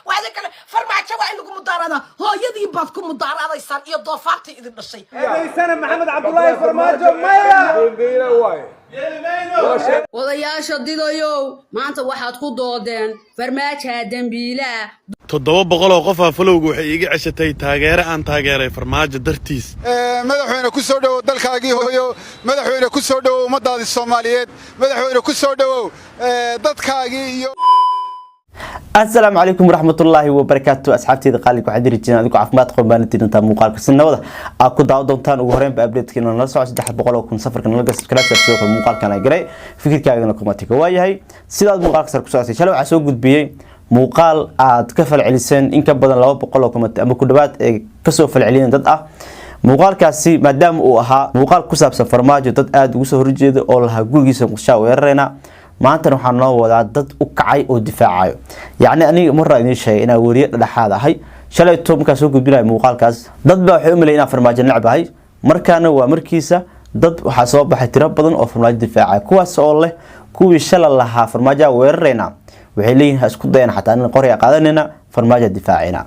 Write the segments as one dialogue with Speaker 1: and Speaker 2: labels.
Speaker 1: Waxda kale, Farmaajo waa in lagu mudaaradaa. Hooyadiin baad ku mudaaraadaysaan iyo doofaartii idin dhashay.
Speaker 2: Eedaysana Maxamed Cabdulaahi Farmaajo maya.
Speaker 3: Odayaasha didayow, maanta waxaad ku doodeen Farmaajaa dembiilaa.
Speaker 4: 700 oo qofaa followga waxay iiga ceshatay taageere aan taageeray Farmaajo dartiis.
Speaker 5: Madaxweyne, ku soo dhowow dalkaagii hooyo. Madaxweyne, ku soo dhowow ummadaadii Soomaaliyeed. Madaxweyne, ku soo dhowow dadkaagii iyo
Speaker 6: Asalaamu calaykum waraxmatullaahi wabarakaatu. Asxaabteyda qaaliga, waxaad diri jireen adigoo caafimaad qabo maalintii intaa muuqaalka si nabada aad ku daawan doontaan. Ugu horreynba update-keena nala soco, 300,000 safarka nala gal subscribe. Sidoo kale muuqaalkan ay galay fikirkaagana comment-iga waayahay. Sidaad muuqaalka sar ku socotay, shalay waxaa soo gudbiyey muuqaal aad ka falceliseen, in ka badan 200 oo comment ama ku dhawaad ee kasoo falceliyeen dad ah. Muuqaalkaasi maadaama uu ahaa muuqaal ku saabsan Farmaajo, dad aada ugu soo horjeeda oo lahaa gurigiisa Muqdisho weerarayna. Maantana waxaa noo wadaa dad u kacay oo difaacayo. Yacni aniga marraa idiin sheegay inaa weriye dhexdhexaad ahay. Shalayto markaa soo gudbinayo muuqaalkaas, dad baa waxay u maleeyay inaan Farmaajo necb ahay. Markaana waa markiisa dad waxaa soo baxay tiro badan oo Farmaajo difaacaya, kuwaas oo leh kuwii shala lahaa Farmaajoa weerarayna. Waxay leeyihin ha isku dayan xataa in qorya qaadanayna, Farmaajo difaacayna.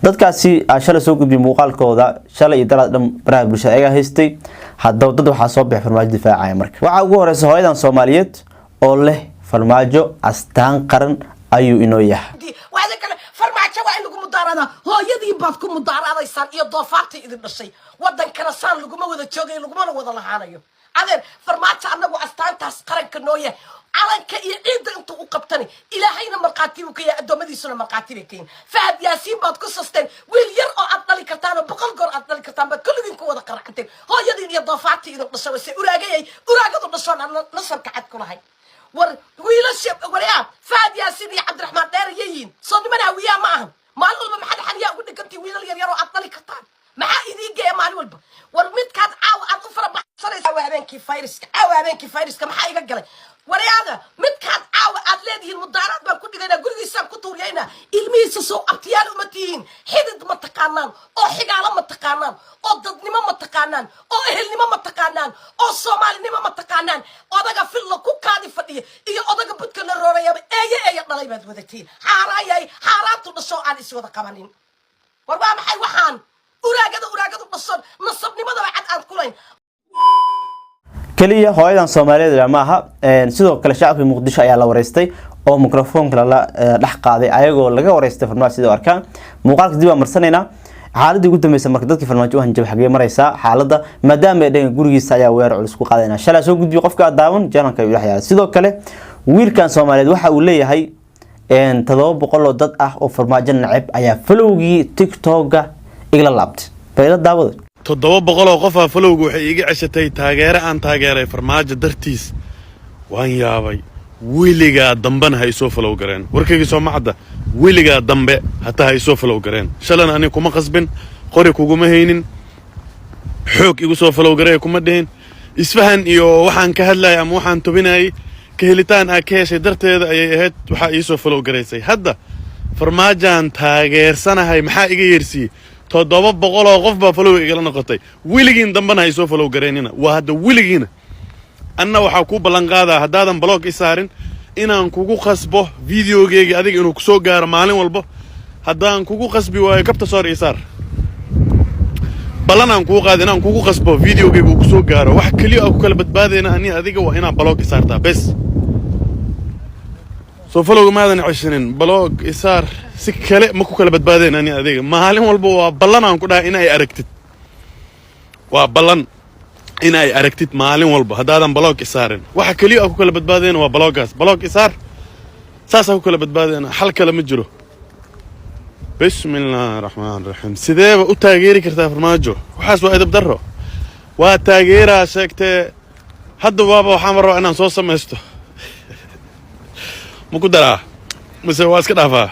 Speaker 6: Dadkaasi aan shalay soo gudbiyay muuqaalkooda, shalay iyo dalaad dhan baraha bulshada ayagaa haystay. Haddaba dad waxaa soo baxay Farmaajo difaacaya. Marka waxaa ugu horeysa hooyadan Soomaaliyeed oo leh Farmaajo astaan qaran ayuu inoo yahay.
Speaker 1: Waxda kale, Farmaajo waa in lagu mudaaradaa. Hooyadiin baad ku mudaaraadaysaan iyo doofaartii idin dhashay. Waddankana saan laguma wada joogayo, lagumana wada lahaanayo. Adeer, Farmaajo annagu astaantaas qaranka noo yahay, calanka iyo ciidda intuu u qabtani, Ilaahayna markhaati buu ka yahay, addoommadiisuna markhaati bay ka yihin. Fahad Yaasiin baad ku sasteen, wiil yar oo aad dhali kartaan oo 100 goor aad dhali kartaan baad kulligiin ku wada qaracanteen. Hooyadiin iyo doofaartii idin dhashay wase uraagayay, uraagadu dhashoon aan nasabka cad ku lahay. War wiilasha, waryaa, Fahad Yaasiin iyo Cabdiraxmaan Dheer yayiin soo niman Hawiyaa ma ahan. Maalin walba maxaad xaniyaa ugu dhigantii wiilal yar yar oo aad dhali kartaan? Maxaa idiin geeya maalin walba? War midkaad caawa aad u farabaxsanaysa, caawa habeenkii fayraska, caawa habeenkii fayraska maxaa iga galay? Waryaada, midkaad caawa aad leedihiin mudaaraad baan ku dhigaynaa, gurigiisaan ku tuuriyaynaa, ilmihiisa soo abtiyaal uma tihiin? Xidid ma taqaanaan, oo xigaalo ma taqaanaan, oo dadnimo ma taqaanaan, oo ehelnimo ma taqaanaan, oo Soomaalinimo ma taqaanaan? Odaga filla ku kaadi fadhiya iyo odaga budka la roorayaba eeye eeye dhalay baad wadatiin. Xaaraan yahay, xaaraantu dhasho aan iswada qabanin. War waa maxay waxaan uraagada uraagadu dhashoon nasabnimadaba cad aan kulayn?
Speaker 6: Keliya hooyadan Soomaaliyeed ma aha. Sidoo kale shacabka Muqdisho ayaa la wareystay oo mikrofoonka lala dhex qaaday, ayagoo laga wareystay Farmaajo sida u arkaan. Muuqaalka dib baan marsanaynaa xaaladii ugu dambeysa. Marka dadkii Farmaajo u hanjabay, xagee maraysaa xaaladda, maadaama ay dhaheen gurigiisa ayaa weerar culus ku qaadayna? Shalay soo gudbiyo, qofka daawan channelka ayuu dhex yaala. Sidoo kale wiilkan Soomaaliyeed waxa uu leeyahay 700 oo dad ah oo Farmaajo nacab ayaa followgii TikToka igala laabtay. Bayla daawada.
Speaker 4: 700 oo qofaa followga waxay iiga ceshatay taageere aan taageeray Farmaajo dartiis. Waan yaabay. Weligaa dambena ha isoo follow gareen. Warkaygii soo ma cadda? Weligaa dambe hataa ha isoo follow gareen. Shalana ani kuma qasbin, qori kuguma haynin, xoog igu soo follow garee kuma dhihin. Isfahan iyo waxaan ka hadlayay ama waxaan tubinayay ka helitaan aa ka heshay darteeda ayay ahayd waxaa iisoo follow garaysay. Hadda Farmaajaan taageersanahay, maxaa iga yeersiiyey? 700 oo qof baa followga igala noqotay. Weligiin dambena ha isoo follow garaynina. Waa hadda weligiina. Anna waxaa kuu ballan qaadaa, haddaadan block i saarin, inaan kugu qasbo videogeyga adiga inuu kusoo gaaro maalin walbo. Haddaan kugu qasbi waayo, kabta soor ii saar. Ballan aan kuu qaada inaan kugu qasbo videogeyga uu kusoo gaaro. Wax keliya oo ku kala badbaadayna ani adiga waa inaan block i saartaa bes. Soo followga maadan ceshanin, block isaar. Si kale ma ku kala badbaadeen ani adiga. Maalin walba waa ballan aan ku dhahay in ay aragtid, waa ballan in ay aragtid maalin walba haddaadan block isaarin. Waxa keliya oo ku kala badbaadayna waa blockgaas. Block isaar, saasaa ku kala badbaadayna, xal kale ma jiro. Bismi Illaahi Raxmaan Raxiim. Sideeba u taageeri kartaa Farmaajo? Waxaas waa edab darro. Waa taageeraa sheegtee, hadda waaba waxaan rabaa inaan soo samaysto. Ma ku daraa mise waa iska dhaafaa?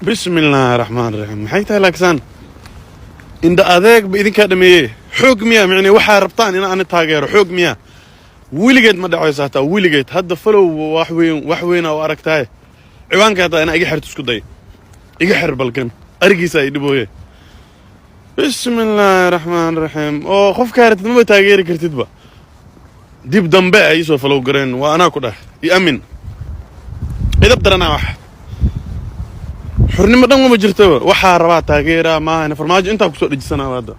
Speaker 4: Bismi Illaahi Raxmaan Raxiim. Maxay tahay laakinsaan indha adeeg ba idinkaa dhameeyey? Xoog miya micne waxaa rabtaan in aan taageero? Xoog miya? Weligeed ma dhacayso hataa weligeed. Hadda follow wax weyn, wax weyna oo aragtaay. Ciwaanka hataa inaa iga xirto isku day, iga xir balkan arigiisa ay dhibooye. Bismi Illaahi Raxmaan Raxiim. Oo qofkaa rabtid maba taageeri kartidba. Dib dambe ay iisoo follow gareen, waa anaa ku dhah. Iyo amin idab daranaa wax. Xurnimo dhan mama jirtaba. Waxaa rabaa taageera maahan, Farmaajo intaa kusoo dhejisanaa hadda.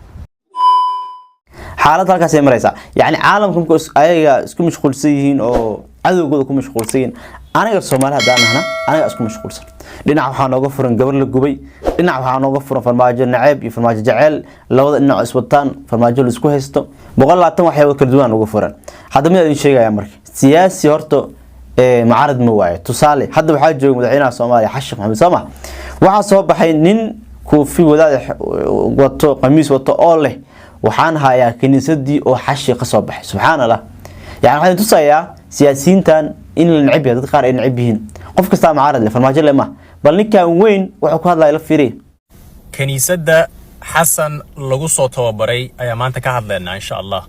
Speaker 6: Xaalad halkaas ay maraysaa, yacni caalamka marka ayaga isku mashquulsan yihiin oo cadowgooda ku mashquulsan yihiin, anaga Soomaali haddaan nahna anaga isku mashquulsan. Dhinac waxaa nooga furan gabar la gubay, dhinac waxaa nooga furan Farmaajo naceeb iyo Farmaajo jaceyl, labada dhinac iswataan, Farmaajo la isku haysto, 120 waxyaabo kala duwan uga furan. Hadda mid idin sheegaya, marka siyaasi horta mucaarad ma waayo. Tusaale, hadda waxaa jooga madaxweynaha Soomaaliya Xasan Sheekh Maxamed, soo ma? Waxaa soo baxay nin koofi wadaad wato, qamiis wato, oo leh waxaan hayaa kiniisadii oo xashi ka soo baxay. Subxaan Allah! Yani waxaan tusayaa siyaasiyiintan in la neceb yahay, dad qaar ay neceb yihiin. Qof kastaa mucaarad leh, Farmaajo leh ma. Bal ninkan weyn wuxuu ku hadlaya la fiiriya.
Speaker 7: Kiniisadda Xasan lagu soo tababaray ayaa maanta ka hadlaynaa, insha Allah.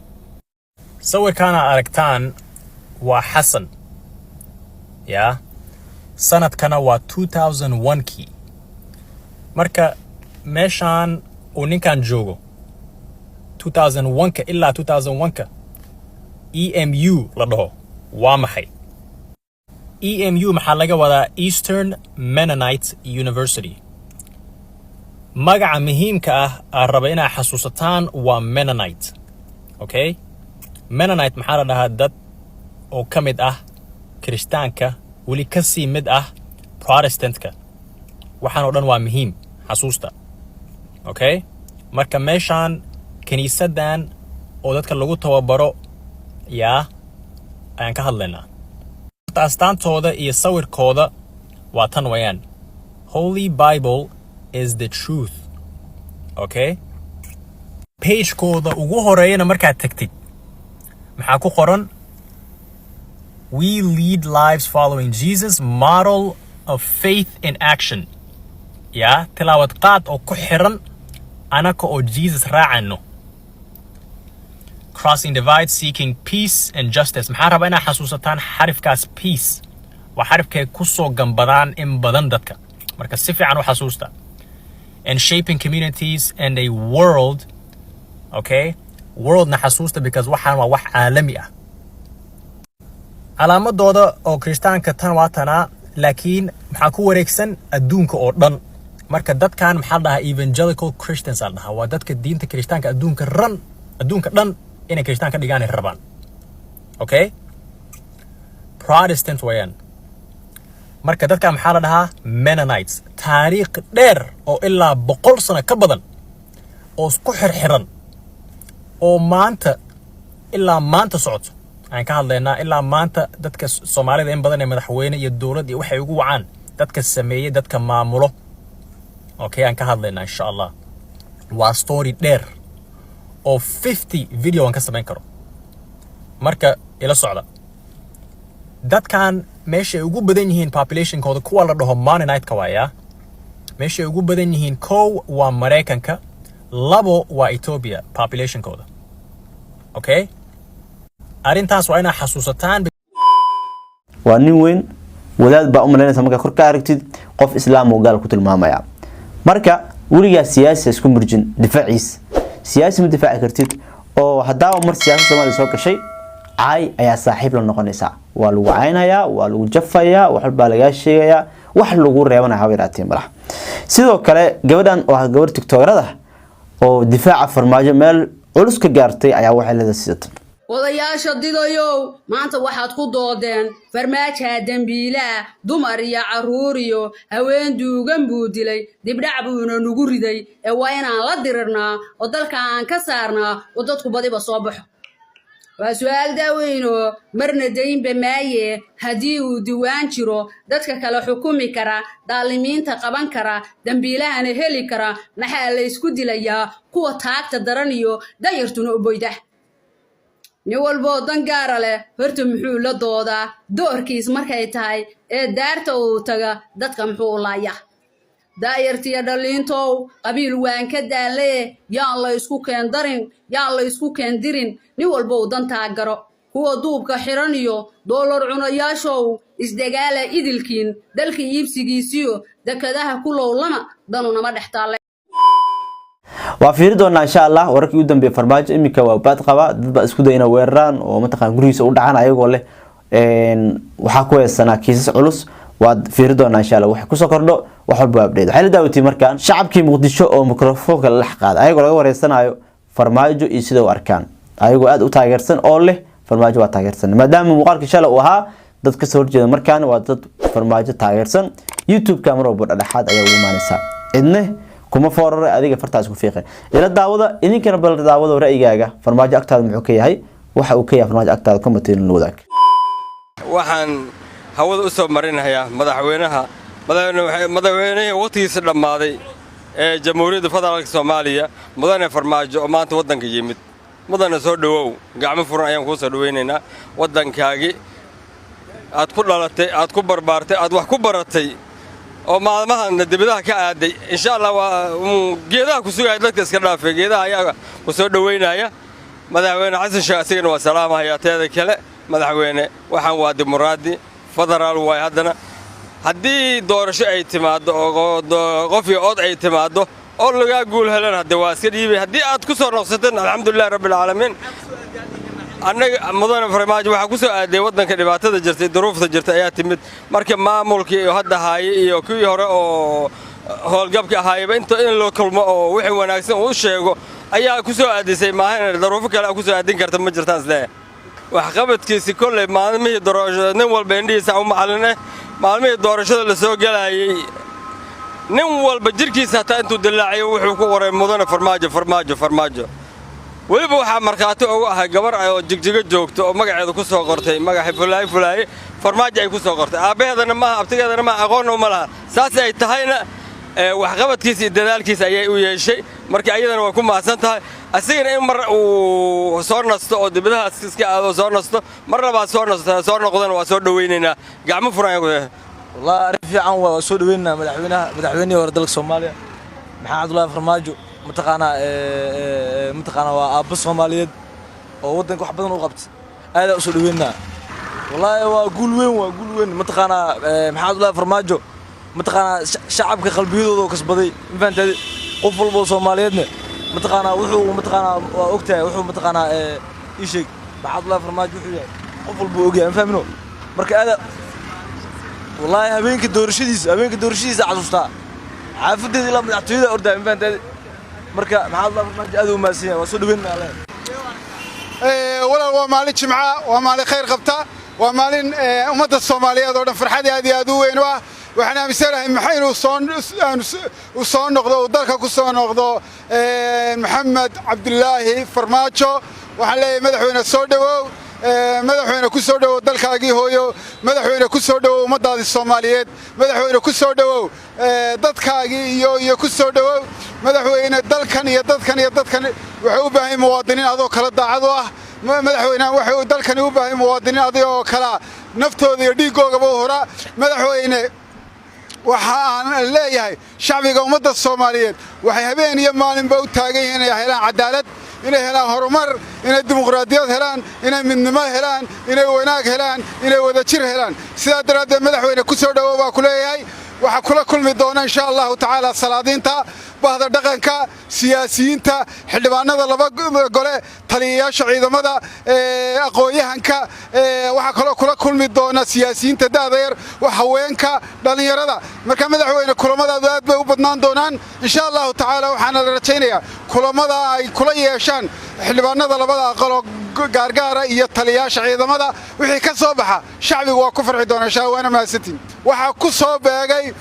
Speaker 7: Sawirkaana aragtaan waa Xasan yaa, sanadkana waa 2001kii. Marka meeshaan uu ninkan joogo 2001ka ilaa 2001ka, EMU la dhaho waa maxay? EMU maxaa laga wadaa? Eastern Mennonite University. Magaca muhiimka ah aan raba inaa xasuusataan waa Mennonite, okay? Mennonite maxaa la dhahaa? Dad oo ka mid ah Kirishtaanka, weli ka sii mid ah Protestantka. Waxaan oo dhan waa muhiim, xasuusta, okay? Marka meeshaan kiniisaddan oo dadka lagu tababaro yaa ayaan ka hadlaynaa. Astaantooda iyo sawirkooda waa tan wayaan: "Holy Bible is the truth," okay? Pagekooda ugu horeeyana markaad tagtid maxaa ku qoran? "We lead lives following Jesus, model of faith in action." Yaa tilaawad qaad oo ku xiran anaka oo Jesus raacano. "Crossing divide, seeking peace and justice." Maxaa rabaa inaad xasuusataan? Xarifkaas peace waa xarifkay ku soo gambadaan in badan dadka, marka si fiican u xasuusta. "And shaping communities and a world," okay? Worldna xasuusta, because waxaan waa wax caalami ah. Calaamadooda oo Kirishtaanka tan waa tanaa, laakiin maxaa ku wareegsan? Adduunka oo dhan. Marka dadkan maxaa la dhahaa? Evangelical Christians aa la dhahaa. Waa dadka diinta Kirishtaanka adduunka ran, adduunka dhan inay Kirishtaan ka dhigaan ay rabaan, okay? Protestant weeyaan. Marka dadkan maxaa la dhahaa? Mennonites. Taariikh dheer oo ilaa 100 sano ka badan oo isku xirxiran oo maanta ilaa maanta socoto ayaan ka hadlaynaa. Ilaa maanta dadka Soomaalida in badan ee madaxweyne iyo dowlad iyo waxay ugu wacaan dadka sameeyey, dadka maamulo, okay, aan ka hadlaynaa, insha Allah. Waa story dheer oo 50 video aan ka samayn karo, marka ila socda. Dadkan meeshay ugu badan yihiin populationkooda, kuwa la dhaho Mennonite-ka waaya, meeshay ugu badan yihiin, kow waa Maraykanka, labo waa Ethiopia populationkooda, okay? Arrintaas waa inaa xasuusataan.
Speaker 6: Waa nin weyn, wadaad baa u malaynaysa markaa kor ka aragtid, qof Islaam oo gaal ku tilmaamaya. Marka weligaa siyaasi isku murjin difaaciis. Siyaasi ma difaaci kartid, oo haddaaba mar siyaasad Soomaaliya soo gashay, caay ayaa saaxiib la noqonaysaa. Waa lagu caynayaa, waa lagu jafayaa, wax baa lagaa sheegayaa, wax lagu reebanaya haba yaraatee malaha. Sidoo kale gabadhan oo ah gabar TikTokerada oo difaaca Farmaajo meel culus ka gaartay ayaa waxay leedahay sidatan.
Speaker 3: Odayaasha didayow, maanta waxaad ku doodeen Farmaajaa dembiilaa, dumar iyo carruur iyo haween duugan buu dilay, dibdhac buuna nugu riday, ee waa inaan la dirirnaa oo dalka aan ka saarnaa oo dadku badiba soo baxo. Waa su-aal daaweynoo marna daynba maaye. Haddii uu diwaan jiro dadka kale xukumi kara, daalimiinta qaban kara, dembiilahana heli kara, maxaa la ysku dilayaa kuwa taagta daran iyo danyartuna oboyda? Nin walboo dan gaara leh horta muxuu la doodaa doorkiis markay tahay ee daarta uu taga? Dadka muxuu u laayaa? Daayartiyo dhaliintow, qabiil waan ka daallaye, yaan la ysku keendarin, yaan la ysku keendirin. Nin walbow dantaa garo. Kuwa duubka xiran iyo doolar cunayaashow, isdagaala idilkiin. Dalka iibsigiisiyo dekadaha ku lowlama danunama dhex taalle.
Speaker 6: Waa fiiri doonaa, insha Allah, wararkii ugu dambeeyay. Farmaajo iminka waa baad qaba. Dad baa isku day inay weeraraan oo mataqaan gurigiisa u dhacaan, ayagoo leh waxaa ku heesanaa kiisas culus. Waad fiiri doonaa, insha Allah, wax kusoo kordho. Wax walba update waxay la daawatay markaan shacabkii Muqdisho oo mikrofoonka la qaaday, ayagoo laga wareysanayo Farmaajo iyo sida u arkaan, ayagoo aad u taageersan oo leh Farmaajo waa taageersan, maadaama muuqaalkii shalay uu ahaa dad kasoo horjeeda. Markaan waa dad Farmaajo taageersan. YouTube-ka mar walba dhexdhexaad ayaa ugu imaanaysaa, cidne kuma foorare, adiga fartaas ku fiiqay. Ila daawada idinkana, bal daawada ra'yigaaga. Farmaajo agtaada muxuu ka yahay? Waxa uu ka yahay Farmaajo agtaada, comment la wadaag.
Speaker 8: Waxaan hawada u soo marinayaa madaxweynaha, madaxweynihii waqtigiisa dhammaaday ee Jamhuuriyadda Federaalka Soomaaliya, Mudane Farmaajo, oo maanta waddanka yimid. Mudane, soo dhowow. Gacmo furan ayaan kuu soo dhowaynaynaa. Waddankaagii aad ku dhalatay, aad ku barbaartay, aad wax ku baratay, oo maalmahan dibadaha ka aaday, insha Allah waa geedaha ku sugaya. Dadka iska dhaafay, geedaha ayaa ku soo dhowaynaya. Madaxweyne Xasan Sheekh asigana waa salaamahayaa. Teeda kale, madaxweyne, waxaan waa dimuqraadi federaal waay. Haddana haddii doorasho ay timaaddo oo qof iyo od ay timaaddo oo lagaa guul helan, hadde waa iska dhiibay. Haddii aad ku soo noqsatana, alxamdulilahi rabbilcaalamiin. Annaga, mudane Farmaajo, waxaa ku soo aaday waddanka dhibaatada jirtay, duruufta jirta ayaa timid. Marka maamulkii iyo hadda haaye iyo kuwii hore oo howlgabka ahaayaba inta in loo kulmo oo wixii wanaagsan uu sheego ayaa ku soo aadisay. Maahan daruufo kale ku soo aadin karta ma jirtaan isleeyahay. Waxqabadkiisi kolley maalmihii doorashada nin walba indhihiisa u macallin maalmihii doorashada la soo gelayay, nin walba jirkiisa hataa intuu dilaaciyo wuxuu ku qoray "Mudane Farmaajo, Farmaajo, Farmaajo". Weliba waxaa markhaati ugu ahay gabar oo Jigjigo joogto oo magaceeda ku soo qortay, magaxa fulaaye fulaaye Farmaajo ay ku soo qortay. Aabbaheedana maaha, abtigeedana maaha, aqoonna uma laha. Saas ay tahayna waxqabadkiisa iyo dadaalkiisa ayay u yeeshay. Marka ayadana waa ku mahadsan tahay. Asigana in mar uu soo nasto oo dibadahaas iska aado, soo nasto, mar labaad soo nasto, soo noqdana waa soo dhowaynaynaa gacmo furan.
Speaker 9: Wallahi arrin fiican waa soo dhaweynaa madaxweynaha, madaxweynihii hore dalka Soomaaliya, Maxamed Cabdullaahi Farmaajo. Mataqaanaa waa aabbo Soomaaliyeed oo waddanka wax badan u qabtay. Aadaa u soo dhaweynaa. Wallahi waa guul weyn, waa guul weyn. Mataqaanaa Maxamed Cabdullaahi Farmaajo, mataqaanaa shacabka qalbiyadooda oo kasbaday, ma fahantaade? Qof walba oo Soomaaliyeedna mataqaanaa wuxuu mataqaanaa waa ogtahay wuxuu mataqaanaa ii sheeg Maxamed Cabdullaahi Farmaajo wuxuu yahay, qof walba uu ogyahay, ma fahmino? Marka aada wallahi habeenka doorashadiisa xasuustaa, xaafadeeda ilaa madaxtooyada ordaya, ma fahantaade? Marka Maxamed Cabdullaahi Farmaajo aad u mahadsan yahay, waa soo dhaweynaa alle.
Speaker 5: Walaal, waa maalin Jimca, waa maalin khayr qabta, waa maalin ummadda Soomaaliyeed oo dhan farxad aad iyo aad u weyn u ah. Waxaan aaminsanahay maxay inuu soo uu soo noqdo, uu dalka ku soo noqdo Maxamed Cabdulaahi Farmaajo. Waxaan leeyahay, madaxweyne, soo dhowow. Madaxweyne, ku soo dhowow dalkaagii hooyo. Madaxweyne, ku soo dhowow ummaddaadii Soomaaliyeed. Madaxweyne, ku soo dhowow dadkaagii iyo ku soo dhowow. Madaxweyne, dalkan iyo dadkan iyo dadkan waxay u baahan muwaadiniin adoo kala daacad u ah. Madaxweyne, waxay dalkani u baahan muwaadiniin adigoo kala naftooda iyo dhiiggoogaba u horaa. Madaxweyne, waxa aan leeyahay shacbiga ummadda Soomaaliyeed waxay habeen iyo maalinba u taagan yihiin inay helaan cadaalad, inay helaan horumar, inay dimuqraadiyad helaan, inay midnimo helaan, inay wanaag helaan, inay wadajir helaan. Sidaa daraaddeed, madaxweyne, ku soo dhowow baa ku leeyahay. Waxaa kula kulmi doona, insha Allahu tacaala, salaadiinta, bahda dhaqanka, siyaasiyiinta, xildhibaanada laba gole, taliyayaasha ciidamada, aqoon-yahanka. Waxaa kaloo kula kulmi doona siyaasiyiinta da'da yar, haweenka, dhallinyarada. Marka madaxweyne, kulamadaadu aad bay u badnaan doonaan, insha Allahu tacaala. Waxaana la rajaynayaa kulamada ay kula yeeshaan xildhibaanada labada aqaloo gaargaara iyo taliyayaasha ciidamada, wixii ka soo baxa shacbigu waa ku farxi doona, insha. Waana mahadsantiin. Waxaa ku soo beegay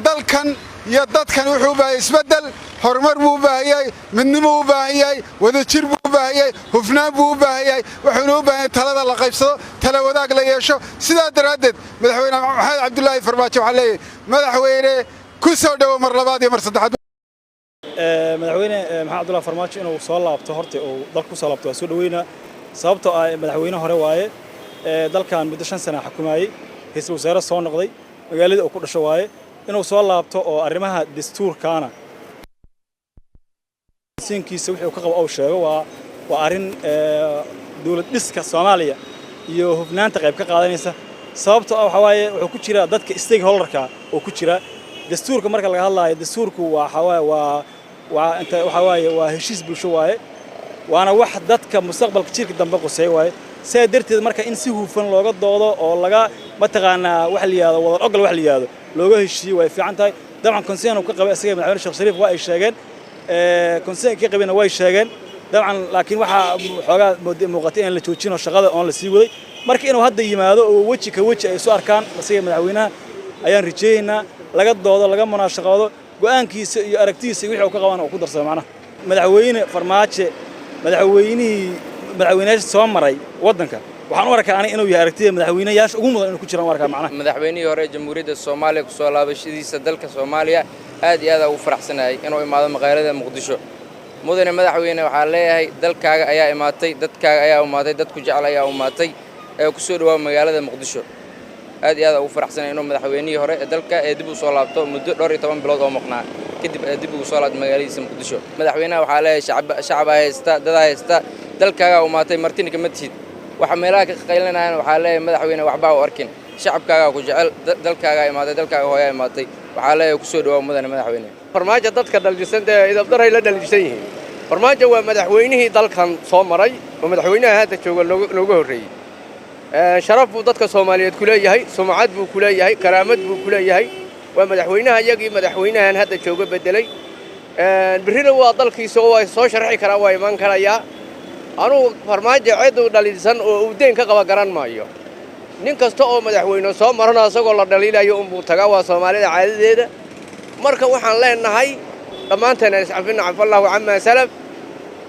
Speaker 5: dalkan iyo dadkan wuxuu u baahayay isbeddel, horumar buu u baahan yahay, midnimo u baahan yahay, wadajir buu u baahan yahay, hufnaan buu u baahan yahay. Wuxuuna u baahan yahay talada la qaybsado, tala wadaag la yeesho. Sidaa daraaddeed, madaxweyne Maxamed Cabdulaahi Farmaajo waxaa leeyahay, madaxweyne, ku soo dhowo mar labaad iyo mar saddexaad.
Speaker 10: Madaxweyne Maxamed Cabdullahi Farmaajo inuu soo laabto, horta uu dalka ku soo laabto, waa soo dhaweynaa, sababtoo ah madaxweyne hore waaye, dalkan muddo 5 sana xukumayey, ra'iisul wasaare soo noqday, magaaladii uu ku dhasho waaye. Inuu soo laabto oo arrimaha dastuurkaana siinkiisa wixii uu ka qabo uu sheego waa arrin dowlad dhiska Soomaaliya iyo hufnaanta qayb ka qaadanaysa, sababtoo ah waxa waaye wuxuu ku jiraa dadka stakeholderka oo ku jira dastuurka. Marka laga hadlaayo dastuurku, waxa waaye waa inta waxa waaye waa heshiis bulsho waaye, waana wax dadka mustaqbalka jiilka dambe quseey waaye. Sidaa darteed, marka in si hufan looga doodo oo laga mataqaanaa wax la yidhahdo wada ogol, wax la yidhahdo looga heshiiyo, way fiican tahay. Dabcan concern uu ka qabay isaga Madaxweyne Sheekh Shariif waa ay sheegeen, concern ka qabina way sheegeen dabcan, laakiin waxaa xoogaa muuqatay in la joojino shaqada oon la sii waday. Marka inuu hadda yimaado oo weji ka weji ay isu arkaan isaga madaxweynaha ayaan rajaynaynaa, laga doodo, laga munaashaqoodo, go'aankiisa iyo aragtidiisa iyo wixii uu ka qabana uu ku darsado. Macnaha Madaxweyne Farmaajo madaxweynihii madaxweynayaasha soo maray waddanka waxaan u arkaa aniga inuu yahay aragtida madaxweynayaasha ugu mudan inuu ku jiraan u arkaa macnaha.
Speaker 11: Madaxweynihii hore ee Jamhuuriyadda Soomaaliya kusoo laabashadiisa dalka Soomaaliya aad iyo aad ugu faraxsanahay inuu imaado magaalada Muqdisho. Mudane madaxweyne, waxaa leeyahay dalkaaga ayaa imaatay, dadkaaga ayaa imaatay, dadku jecel ayaa imaatay ee ku soo dhawaa magaalada Muqdisho. Aad iyo aad ugu faraxsanahay inuu madaxweynihii hore ee dalka ee dib u soo laabto muddo dhowr iyo toban bilood oo maqnaa kadib ee dib ugu soo laabto magaaladiisa Muqdisho. Madaxweynaha waxaa leeyahay shacab haysta, dad haysta, dalkaagaa umaatay, martina kama tihid. Waxa meelaha ka qaylinayaan waxaa leeyahay madaxweyne, waxbaa u arkin, shacabkaagaa ku jecel, dalkaagaa imaatay, dalkaaga hooyaa imaatay. Waxaa leeyahay kusoo dhawaa, mudane madaxweyne.
Speaker 12: Farmaajo dadka dhaliilsan dee idabdaray la dhaliilsan yihiin. Farmaajo waa madaxweynihii dalkan soo maray oo madaxweynaha hadda jooga nooga horreeyey. Sharaf buu dadka Soomaaliyeed ku leeyahay, sumcad buu ku leeyahay, karaamad buu ku leeyahay. Waa madaxweynaha iyagii madaxweynahan hadda jooga beddelay. Birrina waa dalkiisa oo waa soo sharxi karaa, waa iman karayaa. Anugu Farmaajo cid uu dhaliilsan oo uu deen ka qaba garan maayo. Nin kasta oo madaxweyne soo marana isagoo la dhaliilayo unbuu tagaa, waa Soomaalida caadadeeda. Marka waxaan leenahay dhammaanteen aan iscafina, cafa Allahu camaa salaf.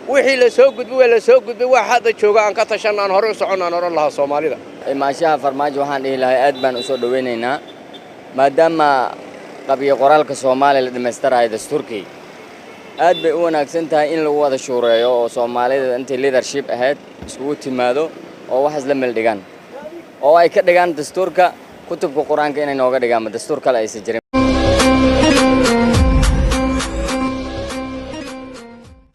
Speaker 12: Wixii la soo gudbay waa la soo gudbay, wax hadda jooga aan ka tashanno, aan hore u soconno, aan oran lahaa Soomaalida.
Speaker 13: Imaanshaha Farmaajo waxaan dhihi lahay aad baan u soo dhowaynaynaa, maadaama qabyo qoraalka Soomaaliya la dhammaystirayo dastuurkii. Aad bay u wanaagsan tahay in lagu wada shuureeyo oo Soomaalida intay leadership ahayd iskugu timaado oo wax isla meel dhigaan oo ay ka dhigaan dastuurka kutubka Qur-aanka inay nooga dhigaan, ma dastuur kale aysan jirin.